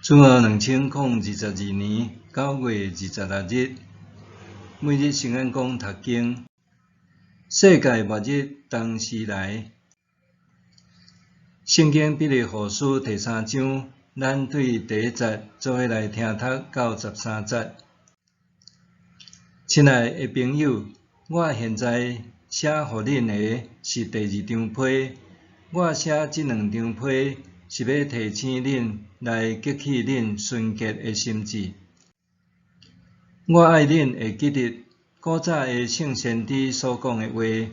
主後2022年9月26日，每日聖安講讀經，世界末日同時來。聖經彼得後書第三章，咱對第一節做伙來聽讀到13節。親愛的朋友，我現在寫予恁的是第二張批，我寫這兩張批是欲提醒恁，來激起恁純潔的心志。我愛恁會記得古早的聖先知所講的話，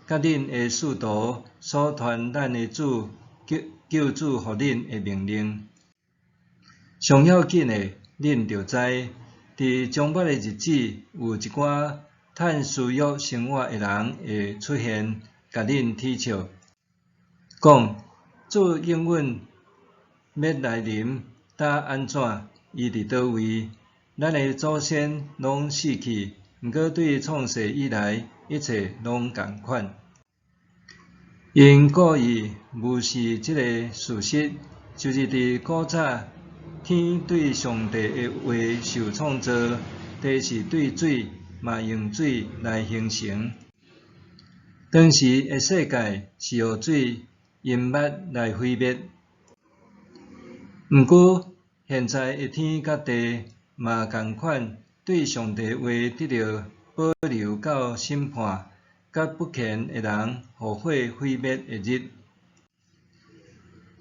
佮恁的使徒所傳咱的主救救主予恁的命令。上要緊的，恁著知，佇終末的日子，有一寡趁私欲生活的人會出現，共恁恥笑，講主永遠欲來臨，擔按怎？伊佇佗位？咱的祖先攏死去，毋過對創世以來，一切攏仝款。𪜶故意無視這個事實，就是佇古早，天對上帝的話受創造，地是對水，嘛用水來形成。當時的世界是予水淹沒來毀滅。毋過，現在的天佮地嘛仝款，對上帝話得著保留到審判，佮不虔的人予火毀滅的日。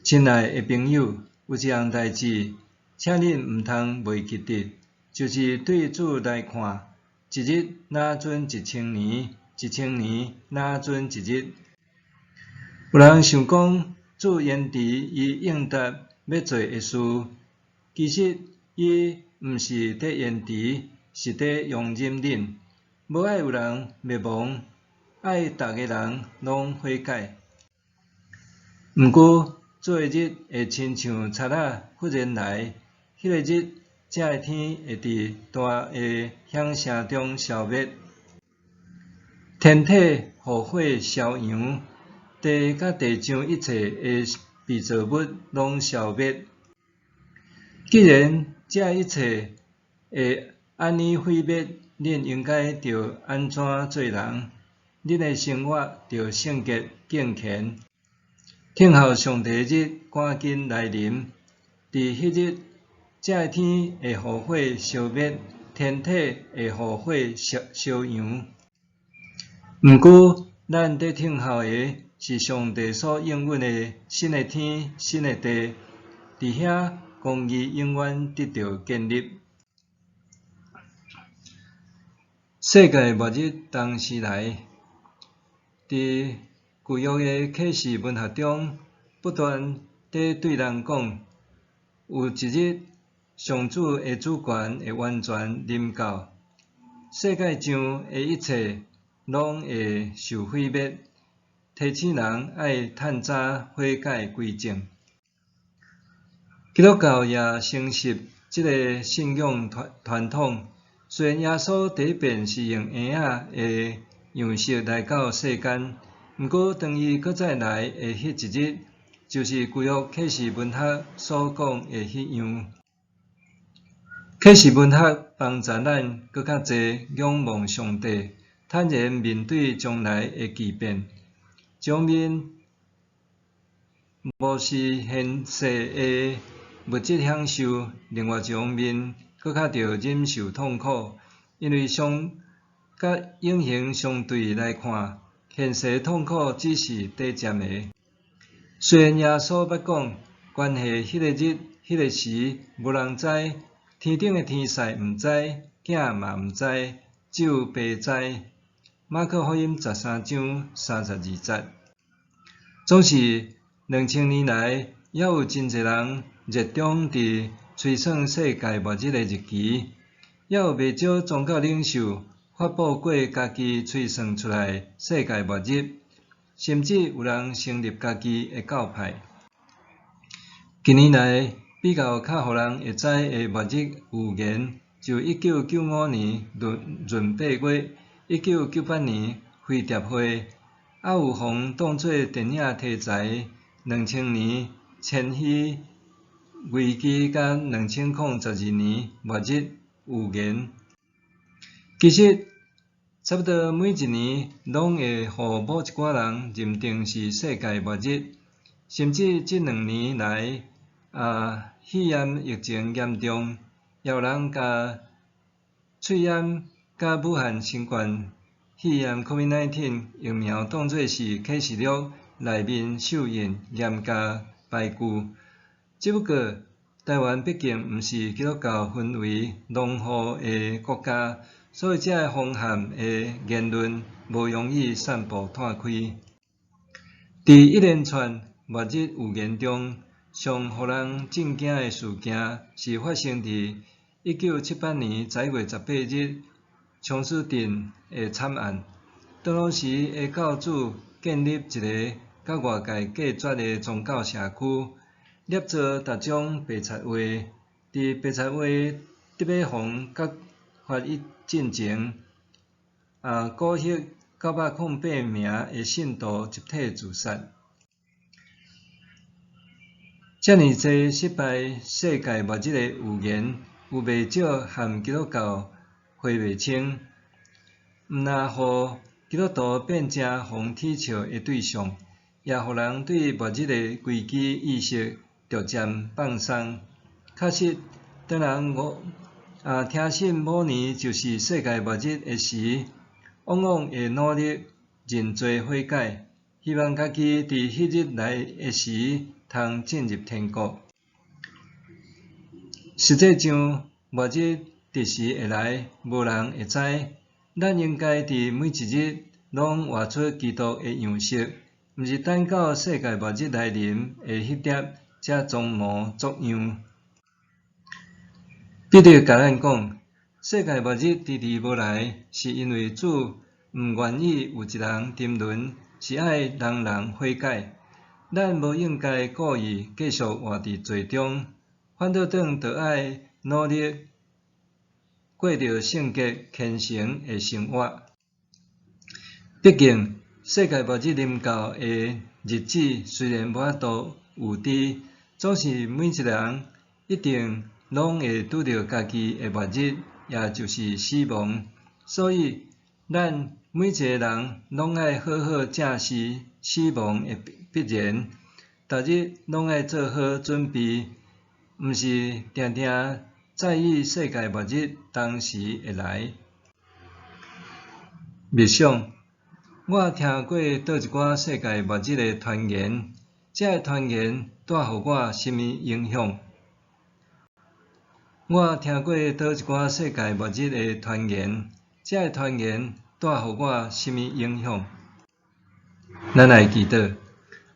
親愛的朋友，有一項代誌，請恁毋通袂記得，就是對主來看，一日若準一千年，一千年若準一日。有人想講，主延遲伊應答欲做的事，其實伊毋是佇延遲，是佇容忍恁，無愛有人滅亡，愛逐个人攏悔改。毋過，主的日會親像賊仔忽然來，彼个日，這个天會佇大的響聲中消滅，天體予火燒揚，地佮地上一切的被造物攏消滅。既然這一切會按呢毀滅，恁應該著按怎做人？恁的生活著聖潔敬虔，等候上帝日趕緊來臨。佇彼日，這个天會予火燒滅，天體會予火燒燒揚。毋過，咱佇等候的是上帝所應允的新的天、新的地，佇遐公義永遠得著建立。世界末日同時來，佇舊約的啟示文學中，不斷佇對人講，有一日，上主的主權會完全臨到，世界上的一切攏會受毀滅，提醒人愛趁早悔改歸正。基督教也承襲這个信仰傳傳統。雖然耶穌第一遍是用嬰仔的樣式來到世間，毋過當伊閣再來的彼一日，就是舊約啟示文學所講的彼樣。啟示文學幫助咱閣較濟仰望上帝，坦然面對將來的巨變。一方面，無視現世的物質享受；另外一方面，閣較著忍受痛苦，因為相佮永恆相對來看，現世痛苦只是短暫的。雖然耶穌捌講，關係彼個日、彼個時，無人知，天頂的天使毋知，囝嘛毋知，只有爸知。馬可福音13章32節。總是2000年來，猶有真濟人熱衷佇推算世界末日的日期，猶有袂少宗教領袖發布過家己推算出來世界末日，甚至有人成立家己的教派。近年來，比較較予人會知的末日預言，就1995年閏閏八月，1998年飛碟會，猶有予當做電影題材，2000年千禧危機佮2012年末日預言。其實，差不多每一年攏會予某一寡人認定是世界末日，甚至這兩年來，肺炎疫情嚴重，也有人共喙罨佮武漢新冠肺炎（COVID-19）疫苗當做是啟示錄內面獸印嚴加排拒。只不過，台灣畢竟毋是基督教氛圍濃厚的國家，所以這个風險的言論無容易散布湠開。佇一連串末日預言中，上予人震驚的事件是發生佇1978年11月18日瓊斯鎮的慘案。當時的教主建立一个佮外界隔絕的宗教社區，捏造逐種白賊話。佇白賊話得欲予揭發進前，蠱惑908名的信徒集體自殺。遮爾濟失敗世界末日的預言，有袂少和基督教分袂清，毋但予基督徒變成予人恥笑的對象，也予人對末日的危機意識逐漸放鬆。確實，當人聽信某年就是世界末日的時，往往會努力認罪悔改，希望家己佇彼日來的時，通進入天國。實際上，末日佇時會來，無人會知。咱應該佇每一日攏活出基督的樣式，毋是等到世界末日來臨的彼點，才裝模作樣。彼得共咱講，世界末日遲遲無來，是因為主毋願意有一人沉淪，是愛人人悔改。咱無應該故意繼續活佇罪中，反倒轉著愛努力過著聖潔虔誠的生活。畢竟，世界末日臨到的日子雖然無法度預知，總是每一個人一定攏會拄著家己的末日，也就是死亡。所以，咱每一個人攏愛好好正視死亡的必然，逐日攏愛做好準備，毋是定定在意世界末日當時會來。默想，我聽過佗一寡世界末日的傳言，這个傳言帶予我啥物影響？我聽過佗一寡世界末日的傳言，這个傳言帶予我啥物影響？咱來祈禱，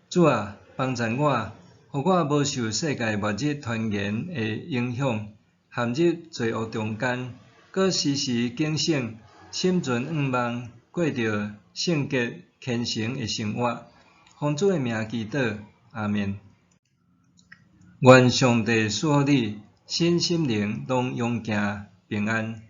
主啊，幫贊我，予我無受世界末日傳言的影響，陷入罪惡中間，閣時時警醒，心存向望，過著聖潔虔誠的生活。奉主的名祈禱，阿們。願上帝賜福你，身心靈攏勇健平安。